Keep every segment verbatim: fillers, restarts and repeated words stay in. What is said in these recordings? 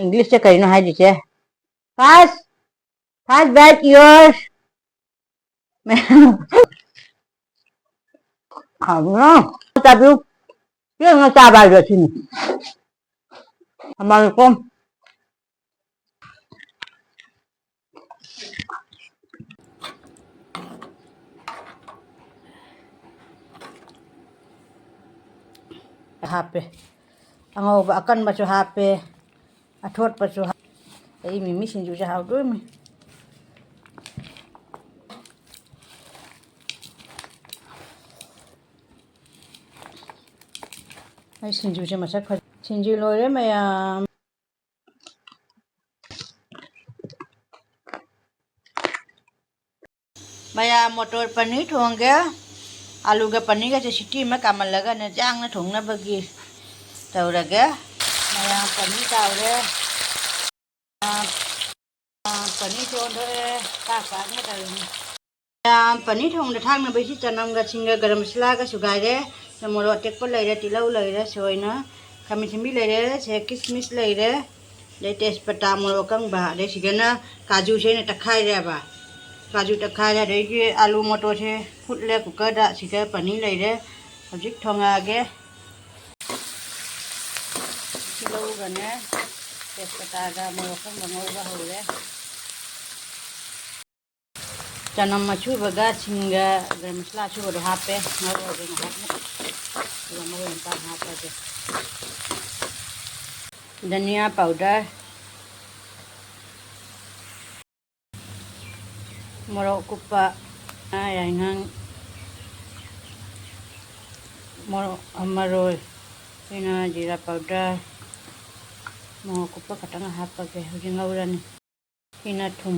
ꯏꯪꯂꯤꯁꯇ ꯀꯔꯤꯅꯣ ꯍꯥꯏꯔꯤꯁꯦ? First, first bite yours. ꯍꯥꯎꯕ꯭ꯔꯣ? ꯆꯥꯕꯤꯌꯨ꯫ ꯄꯦꯟꯅ ꯆꯥꯕ ꯍꯥꯏꯕ ꯁꯤꯅꯤ꯫ ꯊꯝꯃꯒꯦꯀꯣ꯫ ꯍꯥꯞꯄꯦ꯫ ꯑꯉꯧꯕ ꯑꯀꯟꯕꯁꯨ ꯍꯥꯞꯄꯦ, ꯑꯊꯣꯠꯄꯁꯨ ꯍꯥꯞ-, ꯑꯩ ꯃꯤꯃꯤ ꯁꯤꯡꯖꯨꯁꯦ ꯍꯥꯎꯗꯣꯏꯅꯤ꯫ ꯑꯩ ꯁꯤꯡꯖꯨꯁꯦ ꯃꯁꯛ ꯐꯖ-, ꯁꯤꯡꯖꯨ ꯂꯣꯏꯔꯦ ꯃꯌꯥꯝ꯫ ꯃꯌꯥꯝ ꯃꯣꯇꯣꯔ ꯄꯅꯤꯔ ꯊꯣꯡꯒꯦ꯫ ꯑꯂꯨꯒ ꯄꯅꯤꯔꯒꯁꯦ ꯁꯤꯇꯤ ꯑꯃ ꯀꯥꯝꯍꯜꯂꯒꯅꯦ ꯌꯥꯡꯅ ꯊꯣꯡꯅꯕꯒꯤ ꯇꯧꯔꯒꯦ꯫ ꯃꯌꯥꯝ ꯄꯅꯤꯔ ꯇꯥꯎꯔꯦ꯫ ꯄꯅꯤꯔꯁꯦ ꯑꯣꯟꯊꯣꯛꯑꯦ꯫ ꯆꯥꯛ ꯆꯥꯅ ꯇꯧꯔꯤꯅꯤ꯫ ꯃꯌꯥꯝ ꯄꯅꯤꯔ ꯊꯣꯡꯕꯗ ꯊꯥꯛꯅꯕ ꯁꯤ ꯆꯅꯝꯒ ꯁꯤꯡꯒ ꯒꯔꯝ ꯃꯁꯥꯂꯥꯒ ꯁꯨꯒꯥꯏꯔꯦ꯫ ꯃꯣꯔꯣꯛ ꯑꯇꯦꯛꯄ ꯂꯩꯔꯦ, ꯇꯤꯜꯍꯧ ꯂꯩꯔꯦ, ꯁꯣꯏꯅ ꯈꯥꯃꯦꯟ ꯑꯁꯤꯟꯕꯤ ꯂꯩꯔꯦ, ꯁꯦ ꯀꯤꯁꯃꯤꯁ ꯂꯩꯔꯦ, ꯑꯗꯩ ꯇꯦꯖꯄꯇꯥ, ꯃꯣꯔꯣꯛ ꯑꯀꯪꯕ, ꯑꯗꯩ ꯁꯤꯗꯅ ꯀꯥꯖꯨꯁꯦ ꯑꯩꯅ ꯇꯛꯈꯥꯏꯔꯦꯕ꯫ ꯀꯥꯖꯨ ꯇꯛꯈꯥꯏꯔꯦ, ꯑꯗꯩꯗꯤ ꯑꯥꯂꯨ ꯃꯣꯇꯣꯔꯁꯦ ꯐꯨꯠꯂꯦ ꯀꯨꯀꯔꯗ꯫ ꯁꯤꯗ ꯄꯅꯤꯔ ꯂꯩꯔꯦ, ꯍꯧꯖꯤꯛ ꯊꯣꯡꯉꯛꯑꯒꯦ꯫ ꯇꯤꯜꯍꯧꯒꯅꯦ ꯇꯦꯖꯄꯇꯥꯒ ꯃꯣꯔꯣꯛ ꯑꯀꯪꯕ ꯉꯧꯕ ꯍꯧꯔꯦ꯫ ꯆꯅꯝ ꯑꯁꯨꯕꯒ ꯁꯤꯡꯒ ꯒꯔꯝ ꯃꯁꯥꯂꯥ ꯑꯁꯨꯕꯗꯣ ꯍꯥꯞꯄꯦ꯫ ꯉꯧꯔꯒꯦ ꯉꯥꯏꯍꯥꯛ꯫ ꯑꯗꯨꯒ ꯃꯔꯣꯏ ꯃꯄꯥꯡ ꯍꯥꯞꯄꯒꯦ꯫ ꯙꯅꯤꯌꯥ ꯄꯥꯎꯗꯔ, ꯃꯣꯔꯣꯛ ꯑꯀꯨꯞꯄ, ꯌꯥꯏꯉꯪ, ꯃꯣꯔꯣꯛ, ꯃꯔꯣꯏ, ꯁꯤꯅ ꯖꯤꯔꯥ ꯄꯥꯎꯗꯔ, ꯃꯣꯔꯣꯛ ꯑꯀꯨꯞꯄ ꯈꯛꯇꯪ ꯍꯥꯞꯄꯒꯦ꯫ ꯍꯧꯖꯤꯛ ꯉꯧꯔꯅꯤ꯫ ꯁꯤꯅ ꯊꯨꯝ꯫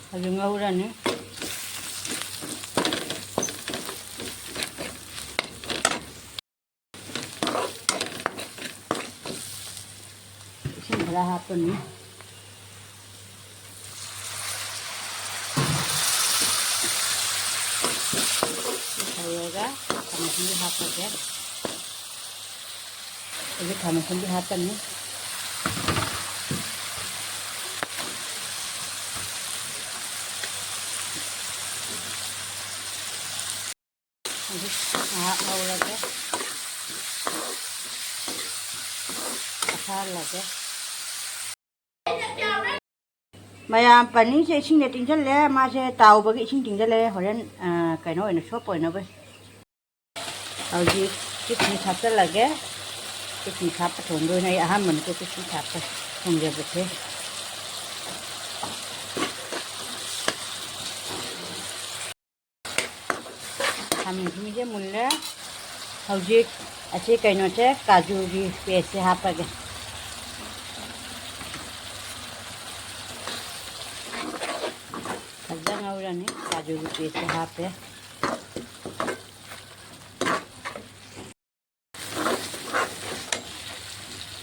ꯍꯧꯖꯤꯛ ꯉꯧꯔꯅꯤ꯫ ꯏꯁꯤꯡ ꯈꯔ ꯍꯥꯞꯄꯅꯤ꯫ ꯍꯧꯔꯒ ꯈꯥꯃꯦꯟ ꯑꯁꯤꯟꯕꯤ ꯍꯥꯞꯄꯒꯦ꯫ ꯍꯧꯖꯤꯛ ꯈꯥꯃꯦꯟ ꯑꯁꯤꯟꯕꯤ ꯍꯥꯞꯄꯅꯤ꯫ ꯍꯧꯖꯤꯛ ꯉꯥꯏꯍꯥꯛ ꯉꯧꯔꯒ ꯑꯁꯥꯍꯜꯂꯒꯦ꯫ ꯃꯌꯥꯝ, ꯄꯅꯤꯔꯁꯦ ꯏꯁꯤꯡꯗ ꯇꯤꯡꯁꯤꯜꯂꯦ꯫ ꯃꯥꯁꯦ ꯇꯥꯎꯕꯒꯤ ꯏꯁꯤꯡ ꯇꯤꯡꯁꯤꯜꯂꯦ꯫ ꯍꯣꯔꯦꯟ, ꯑ, ꯀꯩꯅꯣ ꯑꯣꯏꯅ, ꯁꯣꯞ ꯑꯣꯏꯅꯕ꯫ ꯍꯧꯖꯤꯛ ꯀꯤꯁꯃꯤꯁ ꯍꯥꯞꯆꯤꯜꯂꯒꯦ꯫ ꯀꯤꯁꯃꯤꯁ ꯍꯥꯞꯄ ꯊꯣꯡꯗꯣꯏꯅꯦ꯫ ꯑꯩ ꯑꯍꯥꯟꯕꯅꯤꯀꯣ ꯀꯤꯁꯃꯤꯁ ꯍꯥꯞꯄ ꯊꯣꯡꯖꯕꯁꯦ꯫ ꯈꯥꯃꯦꯟ ꯑꯁꯤꯟꯕꯤꯁꯦ ꯃꯨꯜꯂꯦ꯫ ꯍꯧꯖꯤꯛ ꯑꯁꯤ ꯀꯩꯅꯣꯁꯦ, ꯀꯥꯖꯨꯒꯤ ꯄꯦꯁꯁꯦ ꯍꯥꯞꯄꯒꯦ꯫ ꯐꯖꯅ ꯉꯧꯔꯅꯤ꯫ ꯀꯥꯖꯨꯒꯤ ꯄꯦꯁꯁꯦ ꯍꯥꯞꯄꯦ꯫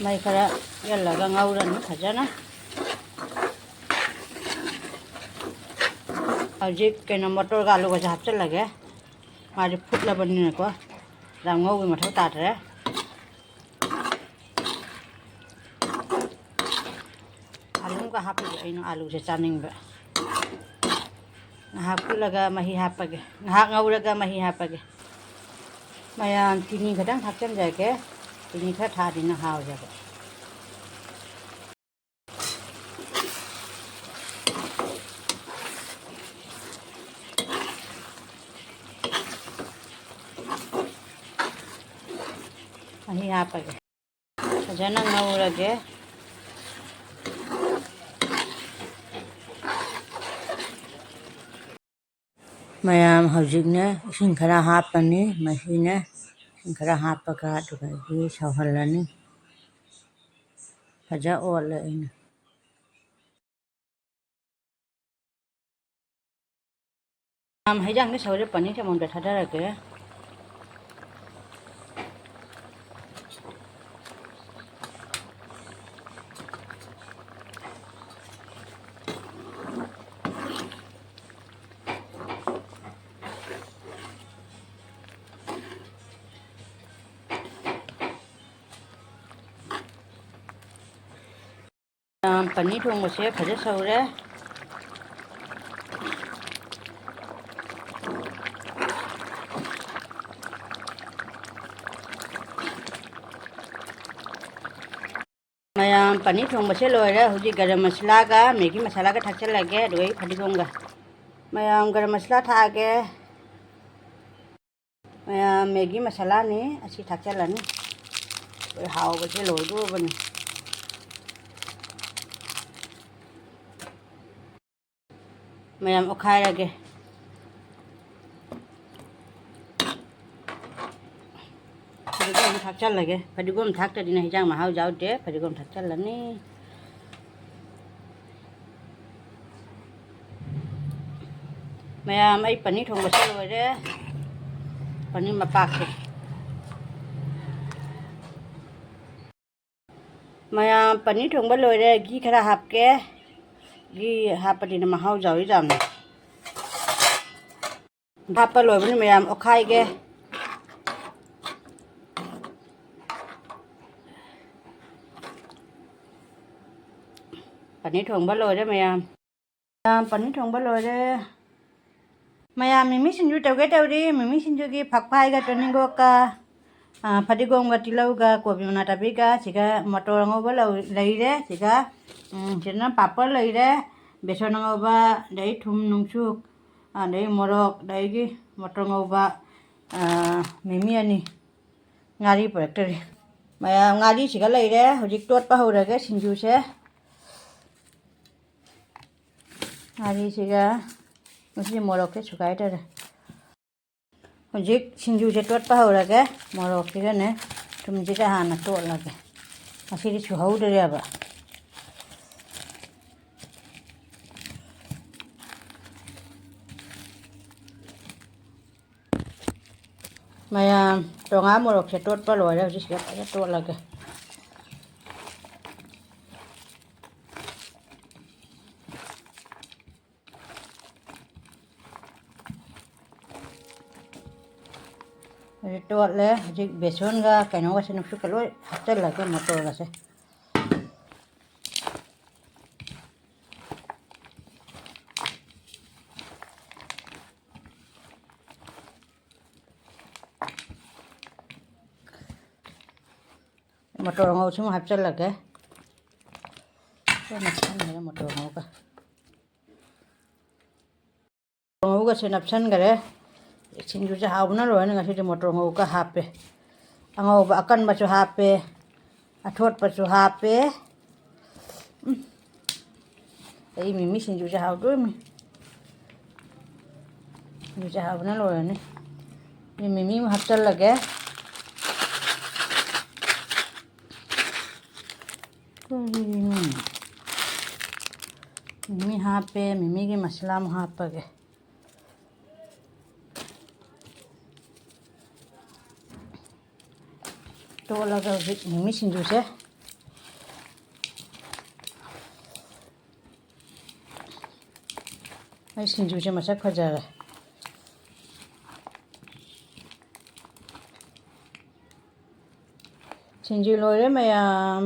ꯃꯩ ꯈꯔ ꯌꯜꯂꯒ ꯉꯧꯔꯅꯤ ꯐꯖꯅ꯫ ꯍꯧꯖꯤꯛ ꯀꯩꯅꯣ, ꯃꯣꯇꯣꯔꯒ ꯑꯂꯨꯒꯁꯦ ꯍꯥꯞꯆꯤꯜꯂꯒꯦ꯫ ꯃꯥꯁꯦ ꯐꯨꯠꯂꯕꯅꯤꯅꯀꯣ, ꯌꯥꯝ ꯉꯧꯕꯒꯤ ꯃꯊꯧ ꯇꯥꯗ꯭ꯔꯦ꯫ ꯑꯂꯨꯒ ꯍꯥꯞꯄꯤꯒꯦ ꯑꯩꯅ, ꯑꯂꯨꯁꯦ ꯆꯥꯅꯤꯡꯕ꯫ ꯉꯥꯏꯍꯥꯛ ꯐꯨꯠꯂꯒ ꯃꯍꯤ ꯍꯥꯞꯄꯒꯦ, ꯉꯥꯏꯍꯥꯛ ꯉꯧꯔꯒ ꯃꯍꯤ ꯍꯥꯞꯄꯒꯦ꯫ ꯃꯌꯥꯝ, ꯆꯤꯅꯤ ꯈꯤꯇꯪ ꯊꯥꯛꯆꯤꯟꯖꯔꯒꯦ꯫ ꯆꯤꯅꯤ ꯈꯔ ꯊꯥꯛꯑꯗꯤ ꯍꯥꯎꯋꯦꯕ꯫ ꯃꯍꯤ ꯍꯥꯞꯄꯒꯦ꯫ ꯐꯖꯅ ꯉꯧꯔꯒꯦ꯫ ꯃꯌꯥꯝ, ꯍꯧꯖꯤꯛꯅꯦ ꯏꯁꯤꯡ ꯈꯔ ꯍꯥꯞꯄꯅꯤ, ꯃꯍꯤꯅꯦ ꯏꯁꯤꯡ ꯈꯔ ꯍꯥꯞꯄꯒ ꯑꯗꯨꯗꯒꯤ ꯁꯧꯍꯜꯂꯅꯤ꯫ ꯐꯖ ꯑꯣꯠꯂꯦ ꯑꯩꯅ꯫ ꯌꯥꯝ ꯍꯩꯖꯥꯡꯗꯤ ꯁꯧꯔꯦ, ꯄꯅꯤꯔꯁꯦ ꯑꯃꯃꯝꯗ ꯊꯥꯗꯔꯒꯦ꯫ ꯄꯅꯤꯔ ꯊꯣꯡꯕꯁꯦ ꯐꯖ ꯁꯧꯔꯦ꯫ ꯃꯌꯥꯝ, ꯄꯅꯤꯔ ꯊꯣꯡꯕꯁꯦ ꯂꯣꯏꯔꯦ꯫ ꯍꯧꯖꯤꯛ ꯒꯔꯝ ꯃꯁꯥꯂꯥꯒ ꯃꯦꯒꯤ ꯃꯁꯥꯂꯥꯒ ꯊꯥꯛꯆꯜꯂꯒꯦ, ꯑꯗꯨꯒ ꯑꯩ ꯐꯗꯤꯒꯣꯝꯒ꯫ ꯃꯌꯥꯝ, ꯒꯔꯝ ꯃꯁꯥꯂꯥ ꯊꯥꯛꯑꯒꯦ꯫ ꯃꯌꯥꯝ, ꯃꯦꯒꯤ ꯃꯁꯥꯂꯥꯅꯤ, ꯑꯁꯤ ꯊꯥꯛꯆꯜꯂꯅꯤ꯫ ꯑꯩꯈꯣꯏ ꯍꯥꯎꯕꯁꯦ ꯂꯣꯏꯗꯣꯔꯕꯅꯤ꯫ ꯃꯌꯥꯝ ꯑꯣꯠꯈꯥꯏꯔꯒꯦ꯫ ꯐꯗꯤꯒꯣꯝ ꯊꯥꯛꯆꯜꯂꯒꯦ꯫ ꯐꯗꯤꯒꯣꯝ ꯊꯥꯛꯇ꯭ꯔꯗꯤꯅꯦ ꯍꯤꯟꯖꯥꯡ ꯃꯍꯥꯎ ꯌꯥꯎꯗꯦ꯫ ꯐꯗꯤꯒꯣꯝ ꯊꯥꯛꯆꯜꯂꯅꯤ꯫ ꯃꯌꯥꯝ, ꯑꯩ ꯄꯅꯤꯔ ꯊꯣꯡꯕꯁꯦ ꯂꯣꯏꯔꯦ꯫ ꯄꯅꯤꯔ ꯃꯄꯥꯛꯁꯦ꯫ ꯃꯌꯥꯝ, ꯄꯅꯤꯔ ꯊꯣꯡꯕ ꯂꯣꯏꯔꯦ꯫ ꯘꯤ ꯈꯔ ꯍꯥꯞꯀꯦ꯫ ꯘꯤ ꯍꯥꯞꯄꯗꯤꯅ ꯃꯍꯥꯎ ꯌꯥꯎꯏ ꯌꯥꯝꯅ꯫ ꯍꯥꯞꯄ ꯂꯣꯏꯕꯅꯤ ꯃꯌꯥꯝ, ꯑꯣꯠꯈꯥꯏꯒꯦ꯫ ꯄꯅꯤꯔ ꯊꯣꯡꯕ ꯂꯣꯏꯔꯦ ꯃꯌꯥꯝ꯫ ꯃꯌꯥꯝ, ꯄꯅꯤꯔ ꯊꯣꯡꯕ ꯂꯣꯏꯔꯦ꯫ ꯃꯌꯥꯝ, ꯃꯤꯃꯤ ꯁꯤꯡꯖꯨ ꯇꯧꯒꯦ ꯇꯧꯔꯤ꯫ ꯃꯤꯃꯤ ꯁꯤꯡꯖꯨꯒꯤ ꯐꯛꯐꯥꯏꯒ ꯇꯣꯅꯤꯡꯈꯣꯛꯀ, ꯑ, ꯐꯗꯤꯒꯣꯝꯒ ꯇꯤꯜꯍꯧꯒ ꯀꯣꯕꯤ ꯃꯅꯥ ꯇꯥꯕꯤꯒ ꯁꯤꯒ ꯃꯣꯇꯣꯔ ꯑꯉꯧꯕ ꯂꯧ-, ꯂꯩꯔꯦ꯫ ꯁꯤꯒ, ꯎꯝ, ꯁꯤꯗꯅ ꯄꯥꯄꯔ ꯂꯩꯔꯦ, ꯕꯦꯁꯣꯟ ꯑꯉꯧꯕ, ꯑꯗꯩ ꯊꯨꯝ ꯅꯨꯡꯁꯨ, ꯑꯗꯩ ꯃꯣꯔꯣꯛ, ꯑꯗꯒꯤ ꯃꯣꯇꯣꯔ ꯉꯧꯕ, ꯑ, ꯃꯤꯃꯤ ꯑꯅꯤ, ꯉꯥꯔꯤ ꯄꯨꯔꯛꯇ꯭ꯔꯤ꯫ ꯃꯌꯥꯝ, ꯉꯥꯔꯤꯁꯤꯒ ꯂꯩꯔꯦ꯫ ꯍꯧꯖꯤꯛ ꯇꯣꯠꯄ ꯍꯧꯔꯒꯦ ꯁꯤꯡꯖꯨꯁꯦ꯫ ꯉꯥꯔꯤꯁꯤꯒ ꯉꯁꯤ ꯃꯣꯔꯣꯛꯁꯦ ꯁꯨꯒꯥꯏꯗꯔꯦ꯫ ꯍꯧꯖꯤꯛ ꯁꯤꯡꯖꯨꯁꯦ ꯇꯣꯠꯄ ꯍꯧꯔꯒꯦ꯫ ꯃꯣꯔꯣꯛꯁꯤꯒꯅꯦ ꯊꯨꯝꯁꯤꯒ ꯍꯥꯟꯅ ꯇꯣꯠꯂꯒꯦ꯫ ꯉꯁꯤꯗꯤ ꯁꯨꯍꯧꯗ꯭ꯔꯦꯕ꯫ ꯃꯌꯥꯝ, ꯇꯣꯉꯥꯟ ꯃꯣꯔꯣꯛꯁꯦ ꯇꯣꯠꯄ ꯂꯣꯏꯔꯦ꯫ ꯍꯧꯖꯤꯛ ꯁꯤꯗ ꯐꯖꯅ ꯇꯣꯠꯂꯒꯦ꯫ ꯍꯧꯖꯤꯛ ꯇꯣꯠꯂꯦ꯫ ꯍꯧꯖꯤꯛ ꯕꯦꯁꯣꯟꯒ ꯀꯩꯅꯣꯒꯁꯦ, ꯅꯨꯡꯁꯤꯠꯀ ꯂꯣꯏ ꯍꯥꯞꯆꯤꯜꯂꯒꯦ, ꯃꯣꯇꯣꯔꯒꯁꯦ꯫ ꯃꯣꯇꯣꯔ ꯑꯉꯧꯕꯁꯤꯃ ꯍꯥꯞꯆꯤꯜꯂꯒꯦ꯫ ꯂꯣꯏ ꯅꯞꯁꯟꯈ꯭ꯔꯦ ꯃꯣꯇꯣꯔ ꯑꯉꯧꯕꯒ꯫ ꯃꯣꯇꯣꯔ ꯑꯉꯧꯕꯒꯁꯨ ꯅꯞꯁꯟꯈ꯭ꯔꯦ꯫ ꯁꯤꯡꯖꯨꯁꯦ ꯍꯥꯎꯕꯅ ꯂꯣꯏꯔꯦ꯫ ꯉꯁꯤꯗꯤ ꯃꯣꯇꯣꯔ ꯑꯉꯧꯕꯒ ꯍꯥꯞꯄꯦ꯫ ꯑꯉꯧꯕ ꯑꯀꯟꯕꯁꯨ ꯍꯥꯞꯄꯦ, ꯑꯊꯣꯠꯄꯁꯨ ꯍꯥꯞꯄꯦ꯫ ꯎꯝ꯫ ꯑꯩ ꯃꯤꯃꯤ ꯁꯤꯡꯖꯨꯁꯦ ꯍꯥꯎꯗꯣꯏꯅꯤ꯫ ꯁꯤꯡꯖꯨꯁꯦ ꯍꯥꯎꯕꯅ ꯂꯣꯏꯔꯅꯤ꯫ ꯑꯩ ꯃꯤꯃꯤ ꯑꯃ ꯍꯥꯞꯆꯜꯂꯒꯦ꯫ ꯀꯔꯤꯅꯣ? ꯃꯤꯃꯤ ꯍꯥꯞꯄꯦ, ꯃꯤꯃꯤꯒꯤ ꯃꯁꯂꯥ ꯑꯃꯨꯛ ꯍꯥꯞꯄꯒꯦ꯫ ꯇꯣꯠꯂꯒ ꯍꯧꯖꯤꯛ ꯃꯤꯃꯤ ꯁꯤꯡꯖꯨꯁꯦ꯫ ꯑꯩ ꯁꯤꯡꯖꯨꯁꯦ ꯃꯁꯛ ꯐꯖꯔꯦ꯫ ꯁꯤꯡꯖꯨ ꯂꯣꯏꯔꯦ ꯃꯌꯥꯝ꯫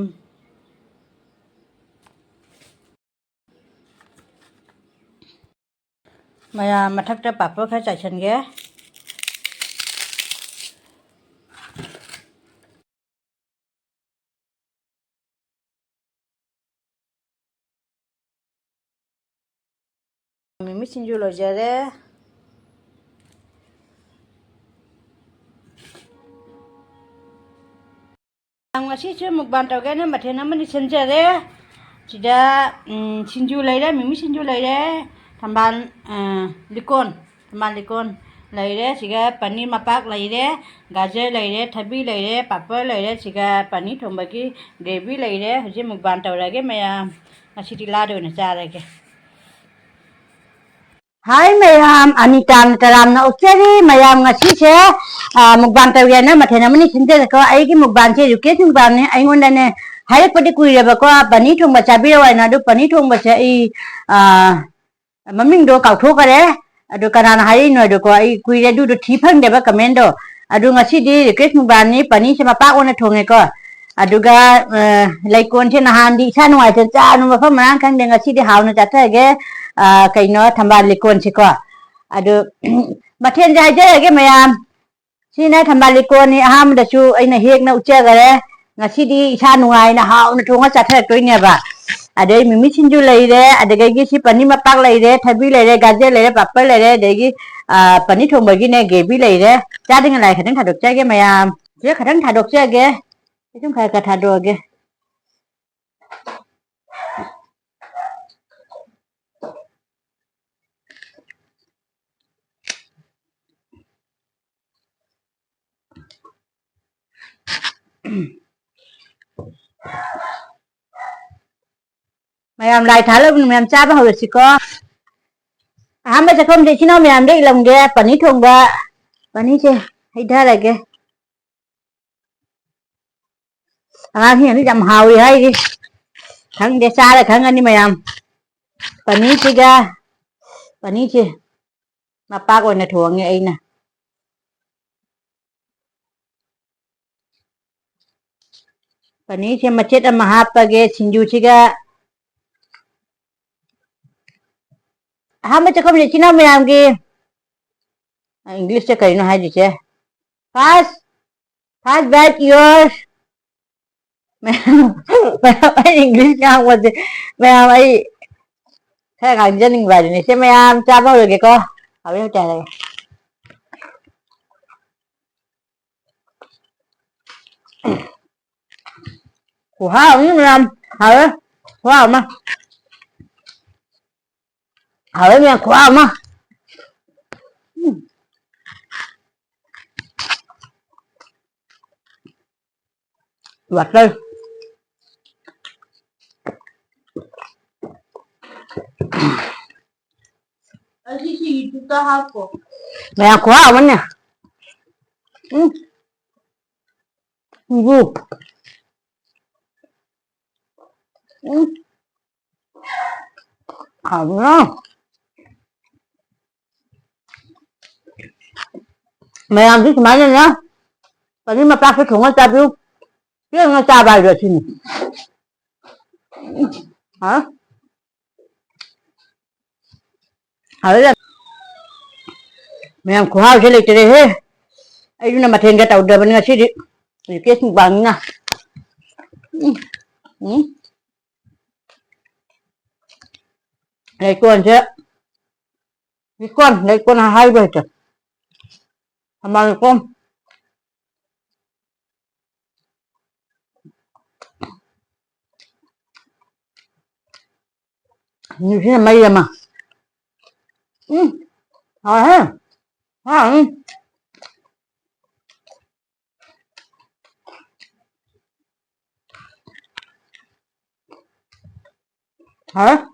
ꯃꯌꯥꯝ ꯃꯊꯛꯇ ꯄꯥꯐꯣꯔ ꯈꯔ ꯆꯥꯏꯁꯟꯒꯦ꯫ ꯃꯤꯃꯤ ꯁꯤꯡꯖꯨ ꯂꯣꯏꯖꯔꯦ꯫ ꯉꯁꯤꯁꯨ ꯃꯨꯛꯕꯥꯡ ꯇꯧꯒꯦꯅ ꯃꯊꯦꯜ ꯑꯃꯅꯤ ꯁꯦꯝꯖꯔꯦ꯫ ꯁꯤꯗ, ꯎꯝ, ꯁꯤꯡꯖꯨ ꯂꯩꯔꯦ, ꯃꯤꯃꯤ ꯁꯤꯡꯖꯨ ꯂꯩꯔꯦ, ꯊꯝꯕꯥꯜ, ꯑ, ꯂꯤꯀꯣꯟ, ꯊꯝꯕꯥꯜ ꯂꯤꯀꯣꯟ ꯂꯩꯔꯦ, ꯁꯤꯒ ꯄꯅꯤꯔ ꯃꯄꯥꯛ ꯂꯩꯔꯦ, ꯒꯥꯖꯔ ꯂꯩꯔꯦ, ꯊꯕꯤ ꯂꯩꯔꯦ, ꯄꯥꯄꯔ ꯂꯩꯔꯦ, ꯁꯤꯒ ꯄꯅꯤꯔ ꯊꯣꯡꯕꯒꯤ ꯒ꯭ꯔꯦꯚꯤ ꯂꯩꯔꯦ꯫ ꯍꯧꯖꯤꯛ ꯃꯨꯛꯕꯥꯡ ꯇꯧꯔꯒꯦ ꯃꯌꯥꯝ꯫ ꯉꯁꯤꯗꯤ ꯂꯥꯗ ꯑꯣꯏꯅ ꯆꯥꯔꯒꯦ꯫ ꯍꯥꯏ ꯃꯌꯥꯝ, ꯑꯅꯤꯇꯥꯅ ꯇꯔꯥꯝꯅ ꯑꯣꯛꯆꯔꯤ꯫ ꯃꯌꯥꯝ ꯉꯁꯤꯁꯦ, ꯑ, ꯃꯨꯛꯕꯥꯡ ꯇꯧꯒꯦꯅ ꯃꯊꯦꯜ ꯑꯃꯅꯤ ꯁꯤꯟꯖꯔꯦꯀꯣ꯫ ꯑꯩꯒꯤ ꯃꯨꯛꯕꯥꯡꯁꯦ ꯔꯨꯀꯦꯁ ꯃꯨꯛꯕꯥꯡꯅꯦ꯫ ꯑꯩꯉꯣꯟꯗꯅꯦ ꯍꯥꯏꯔꯛꯄꯗꯤ ꯀꯨꯏꯔꯦꯕꯀꯣ, ꯄꯅꯤꯔ ꯊꯣꯡꯕ ꯆꯥꯕꯤꯔꯛꯑꯣ ꯍꯥꯏꯅ꯫ ꯑꯗꯨ ꯄꯅꯤꯔ ꯊꯣꯡꯕꯁꯦ ꯑꯩ, ꯑ, ꯃꯃꯤꯡꯗꯣ ꯀꯥꯎꯊꯣꯛꯈꯔꯦ꯫ ꯑꯗꯨ ꯀꯅꯥꯅ ꯍꯥꯏꯔꯛꯏꯅꯣ ꯍꯥꯏꯗꯣꯀꯣ, ꯑꯩ ꯀꯨꯏꯔꯦ ꯑꯗꯨꯗꯣ ꯊꯤ ꯐꯪꯗꯦꯕ ꯀꯃꯦꯟꯗꯣ꯫ ꯑꯗꯨ ꯉꯁꯤꯗꯤ ꯔꯨꯀꯦꯁ ꯃꯨꯛꯕꯥꯡꯅꯤ ꯄꯅꯤꯔꯁꯦ ꯃꯄꯥꯛ ꯑꯣꯏꯅ ꯊꯣꯡꯉꯦꯀꯣ꯫ ꯑꯗꯨꯒ, ꯑ, ꯂꯩꯀꯣꯟꯁꯦ ꯅꯍꯥꯟꯗꯤ ꯏꯁꯥ ꯅꯨꯡꯉꯥꯏꯇꯅ ꯆꯥꯅꯨ ꯃꯐꯝ ꯃꯔꯥꯡ ꯈꯪꯗꯦ, ꯉꯁꯤꯗꯤ ꯍꯥꯎꯅ ꯆꯥꯊꯔꯒꯦ꯫ ꯑ, ꯀꯩꯅꯣ, ꯊꯝꯕꯥꯜ ꯂꯤꯀꯣꯟꯁꯤꯀꯣ꯫ ꯑꯗꯨ, ꯃꯊꯦꯜꯁꯦ ꯍꯥꯏꯖꯔꯒꯦ ꯃꯌꯥꯝ꯫ ꯁꯤꯅ ꯊꯝꯕꯥꯜ ꯂꯤꯀꯣꯟꯅꯤ꯫ ꯑꯍꯥꯟꯕꯗꯁꯨ ꯑꯩꯅ ꯍꯦꯛꯅ ꯎꯠꯆꯈꯔꯦ꯫ ꯉꯁꯤꯗꯤ ꯏꯁꯥ ꯅꯨꯡꯉꯥꯏꯅ ꯍꯥꯎꯅ ꯊꯣꯡꯉ ꯆꯥꯊꯔꯛꯇꯣꯏꯅꯦꯕ꯫ ꯑꯗꯩ ꯃꯤꯃꯤ ꯁꯤꯡꯖꯨ ꯂꯩꯔꯦ, ꯑꯗꯨꯗꯒꯤ ꯁꯤ ꯄꯅꯤꯔ ꯃꯄꯥꯛ ꯂꯩꯔꯦ, ꯊꯕꯤ ꯂꯩꯔꯦ, ꯒꯥꯖꯔ ꯂꯩꯔꯦ, ꯄꯥꯄꯔ ꯂꯩꯔꯦ, ꯑꯗꯒꯤ, ꯑ, ꯄꯅꯤꯔ ꯊꯣꯡꯕꯒꯤꯅꯦ gravy ꯂꯩꯔꯦ꯫ ꯆꯥꯗ꯭ꯔꯤꯉꯩ ꯂꯥꯏ ꯈꯤꯇꯪ ꯊꯥꯗꯣꯛꯆꯒꯦ ꯃꯌꯥꯝ꯫ ꯁꯤꯗ ꯈꯤꯇꯪ ꯊꯥꯗꯣꯛꯆꯒꯦ꯫ ꯁꯤ ꯁꯨꯝ ꯈꯔ ꯈꯔ ꯊꯥꯗꯣꯛꯑꯒꯦ꯫ ꯃꯌꯥꯝ ꯂꯥꯏ ꯊꯥꯜꯂꯕꯅꯤ, ꯃꯌꯥꯝ ꯆꯥꯕ ꯍꯧꯔꯁꯤꯀꯣ꯫ ꯑꯍꯥꯟꯕ ꯆꯥꯛꯈꯨꯝꯁꯦ ꯏꯆꯤꯟ ꯏꯅꯥꯎ ꯃꯌꯥꯝꯗ ꯏꯜꯂꯝꯒꯦ꯫ ꯄꯅꯤꯔ ꯊꯣꯡꯕ, ꯄꯅꯤꯔꯁꯦ ꯍꯩꯊꯔꯒꯦ꯫ ꯑꯉꯥꯡꯁꯤꯡꯅꯗꯤ ꯌꯥꯝ ꯍꯥꯎꯏ ꯍꯥꯏꯔꯤ꯫ ꯈꯪꯗꯦ, ꯆꯥꯔ ꯈꯪꯉꯅꯤ ꯃꯌꯥꯝ꯫ ꯄꯅꯤꯔꯁꯤꯒ, ꯄꯅꯤꯔꯁꯦ ꯃꯄꯥꯛ ꯑꯣꯏꯅ ꯊꯣꯡꯉꯦ ꯑꯩꯅ꯫ ꯄꯅꯤꯔꯁꯦ ꯃꯆꯦꯠ ꯑꯃ ꯍꯥꯞꯄꯒꯦ ꯁꯤꯡꯖꯨꯁꯤꯒ꯫ ꯑꯍꯥꯟꯕ ꯆꯥꯛꯈꯨꯝꯁꯦ ꯏꯆꯤꯟ ꯏꯅꯥꯎ ꯃꯌꯥꯝꯒꯤ, ꯑ, English ꯁꯦ ꯀꯩꯅꯣ ꯍꯥꯏꯗꯣꯏꯁꯦ? First, first bite yours. ꯃꯌꯥꯝ, ꯃꯌꯥꯝ, ꯑꯩ English ꯉꯥꯡꯕꯁꯦ, ꯃꯌꯥꯝ, ꯑꯩ ꯈꯔ ꯉꯥꯡꯖꯅꯤꯡꯕ ꯍꯥꯏꯗꯨꯅꯦ꯫ ꯁꯦ, ꯃꯌꯥꯝ ꯆꯥꯕ ꯍꯧꯔꯒꯦꯀꯣ꯫ ꯍꯥꯎꯋꯦ, ꯍꯥꯎꯇꯦ ꯍꯥꯏꯔꯒꯦ꯫ ꯈꯨꯍꯥꯎ ꯑꯃ ꯃꯌꯥꯝ꯫ ꯍꯥꯎꯋꯦ꯫ ꯈꯨꯍꯥꯎ ꯑꯃ꯫ ꯍꯥꯎꯋꯦ ꯃꯌꯥꯝ, ꯈꯨꯍꯥꯎ ꯑꯃ꯫ ꯎꯝ꯫ ꯋꯥꯇꯔ꯫ ꯑꯁꯤ ꯁꯤꯒꯤꯗꯨꯗ ꯍꯥꯞꯄꯣ꯫ ꯃꯌꯥꯝ ꯈꯨꯍꯥꯎ ꯑꯃꯅꯦ꯫ ꯎꯝ꯫ ꯁꯤꯡꯖꯨ꯫ ꯎꯝ꯫ ꯍꯥꯎꯕ꯭ꯔꯣ? ꯃꯌꯥꯝꯁꯨ ꯁꯨꯃꯥꯏꯅꯅꯦ, ꯄꯅꯤꯔ ꯃꯄꯥꯛꯁꯨ ꯊꯣꯡꯉ ꯆꯥꯕꯤꯌꯨ꯫ ꯄꯦꯟꯅ ꯆꯥꯕ ꯍꯥꯏꯗꯣ ꯁꯤꯅꯤ꯫ ꯍꯥ? ꯍꯥꯎꯔꯦ꯫ ꯃꯌꯥꯝ ꯈꯨꯍꯥꯎꯁꯦ ꯂꯩꯇꯔꯦꯍꯦ꯫ ꯑꯩꯁꯨꯅ ꯃꯊꯦꯜꯒ ꯇꯧꯗ꯭ꯔꯕꯅꯤ ꯉꯁꯤꯗꯤ꯫ ꯔꯤꯀꯦꯁ ꯃꯨꯛꯕꯥꯡꯅꯤꯅ꯫ ꯎꯝ, ꯎꯝ꯫ ꯂꯩꯀꯣꯟꯁꯦ, ꯂꯩꯀꯣꯟ, ꯂꯩꯀꯣꯟ ꯍꯥꯏꯕ ꯍꯩꯇꯦ꯫ ꯊꯝꯕꯥꯜ ꯂꯩꯀꯣꯟ꯫ ꯅꯨꯡꯁꯤꯅ ꯃꯩ ꯑꯃ꯫ ꯎꯝ, ꯍꯥꯎꯋꯦꯍꯦ꯫ ꯍꯥꯎꯋꯤ꯫ ꯍꯥꯎꯋꯦ꯫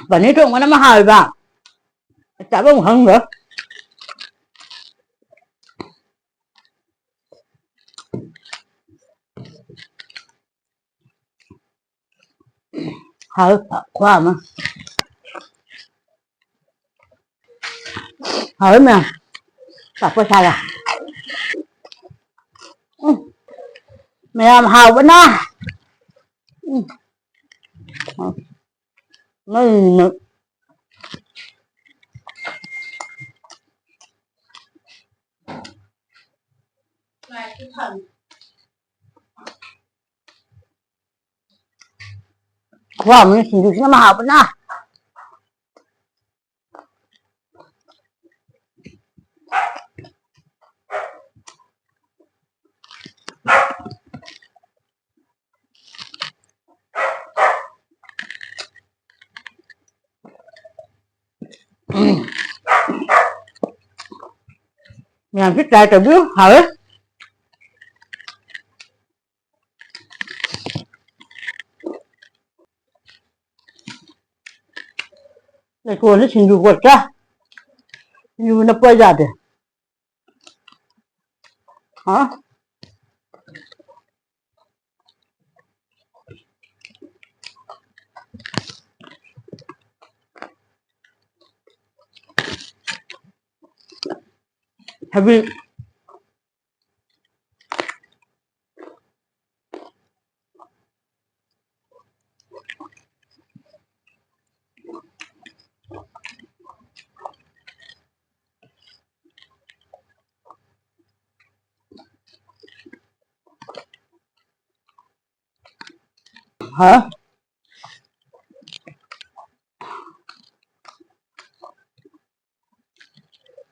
ꯄꯅꯤꯔ ꯊꯣꯡꯕꯅ ꯑꯃ ꯍꯥꯎꯋꯦꯕ꯫ ꯆꯥꯐꯝ ꯈꯪꯗ꯭ꯔꯦ꯫ ꯍꯥꯎꯋꯤ, ꯈꯨꯍꯥꯎ ꯑꯃ꯫ ꯍꯥꯎꯋꯤ ꯃꯌꯥꯝ꯫ ꯄꯥꯐꯣꯔ ꯁꯥꯒ꯫ ꯎꯝ꯫ ꯃꯌꯥꯝ ꯍꯥꯎꯕꯅ꯫ ꯎꯝ꯫ ꯃꯩ, ꯃꯩ꯫ ꯈꯨꯍꯥꯎ ꯑꯃꯅꯤ, ꯁꯤꯡꯖꯨꯁꯤꯅ ꯃꯍꯥꯎ ꯑꯃꯅ꯫ ꯎꯝ꯫ ꯃꯌꯥꯝꯁꯨ try ꯇꯧꯕꯤꯌꯨ, ꯍꯥꯎꯋꯦ꯫ ꯂꯩꯀꯣꯜꯗ ꯁꯤꯡꯖꯨ ꯀꯣꯠꯆ-, ꯁꯤꯡꯖꯨ ꯅꯞꯄ ꯌꯥꯗꯦ꯫ ꯍꯥ? ꯊꯕꯤ꯫ ꯍꯥ?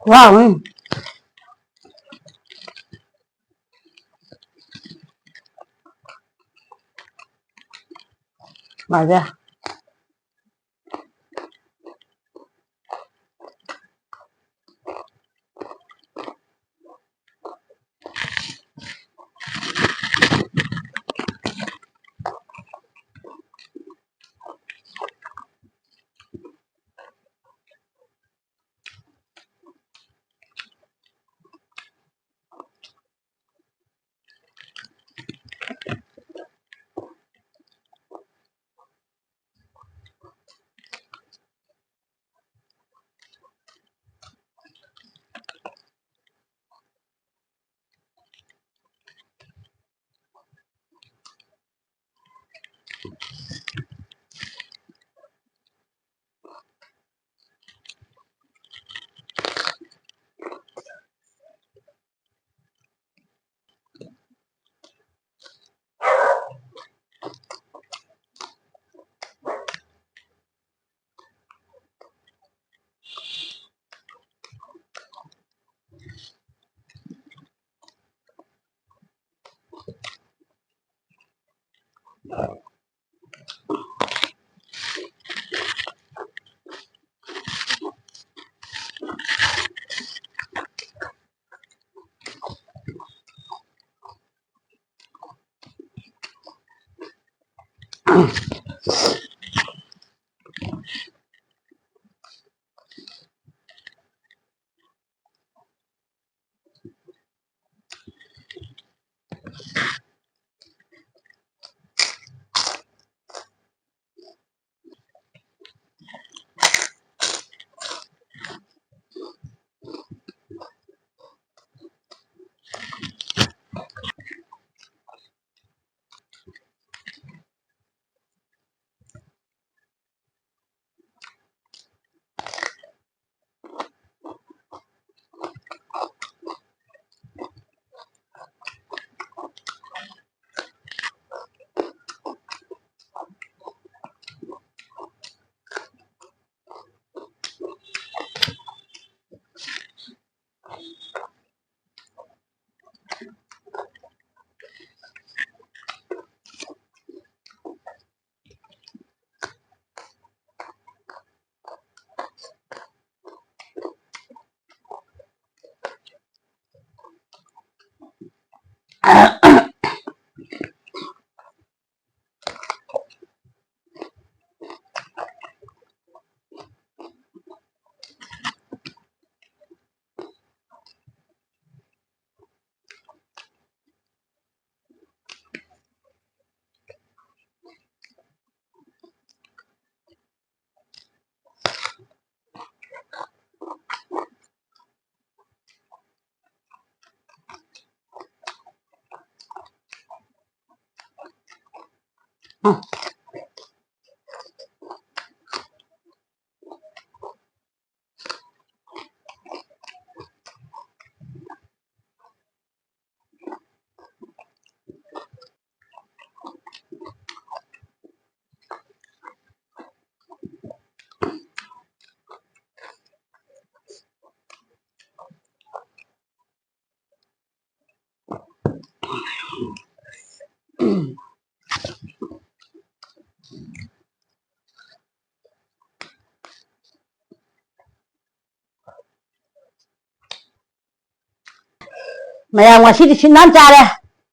ꯋꯥ, ꯎꯝ꯫ ꯃꯥꯗ꯫ ꯃꯌꯥꯝ ꯉꯁꯤꯗꯤ ꯁꯤꯟ ꯅꯥꯟ ꯆꯥꯔꯦ꯫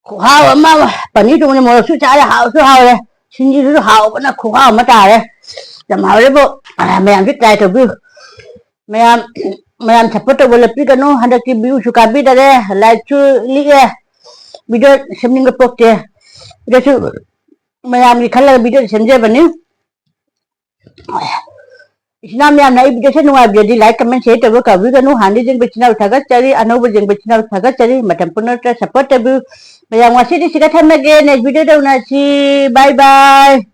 ꯈꯨꯍꯥꯎ ꯑꯃ, ꯄꯅꯤꯔ ꯊꯣꯡꯕꯅꯦ, ꯃꯣꯔꯣꯛꯁꯨ ꯆꯥꯔꯦ, ꯍꯥꯎꯁꯨ ꯍꯥꯎꯔꯦ꯫ ꯁꯤꯡꯖꯨꯗꯨꯁꯨ ꯍꯥꯎꯕꯅ ꯈꯨꯍꯥꯎ ꯑꯃ ꯇꯥꯔꯦ꯫ ꯌꯥꯝ ꯍꯥꯎꯔꯦꯕꯨ꯫ ꯑ, ꯃꯌꯥꯝꯁꯨ try ꯇꯧꯕꯤꯌꯨ꯫ ꯃꯌꯥꯝ, ꯃꯌꯥꯝ support ꯇꯧꯕ ꯂꯦꯞꯄꯤꯒꯅꯨ꯫ ꯍꯟꯗꯛꯇꯤ view ꯁꯨ ꯀꯥꯕꯤꯗꯔꯦ, like ꯁꯨ ꯂꯤꯛꯑꯦ꯫ Video ꯁꯦꯝꯅꯤꯡꯕ ꯄꯣꯛꯇꯦ꯫ ꯁꯤꯗꯁꯨ ꯃꯌꯥꯝꯒꯤ ꯈꯜꯂꯒ video ꯁꯦꯝꯖꯕꯅꯤ꯫ ꯏꯆꯤꯟ ꯏꯅꯥꯎ ꯃꯌꯥꯝꯅ ꯑꯩ video ꯁꯦ ꯅꯨꯡꯉꯥꯏꯕꯤꯔꯗꯤ like, comment, share ꯇꯧꯕ ꯀꯥꯎꯕꯤꯒꯅꯨ꯫ ꯍꯥꯟꯅꯗꯤ ꯌꯦꯡꯕ ꯏꯆꯤꯟ ꯏꯅꯥꯎ ꯊꯥꯒꯠꯆꯔꯤ, ꯑꯅꯧꯕ ꯌꯦꯡꯕ ꯏꯆꯤꯟ ꯏꯅꯥꯎ ꯊꯥꯒꯠꯆꯔꯤ꯫ ꯃꯇꯝ ꯄꯨꯝꯅꯃꯛꯇ support ꯇꯧꯕꯤꯌꯨ꯫ ꯃꯌꯥꯝ ꯉꯁꯤꯗꯤ ꯁꯤꯗ ꯊꯝꯃꯒꯦ, next video ꯗ ꯎꯅꯁꯤ꯫ Bye bye꯫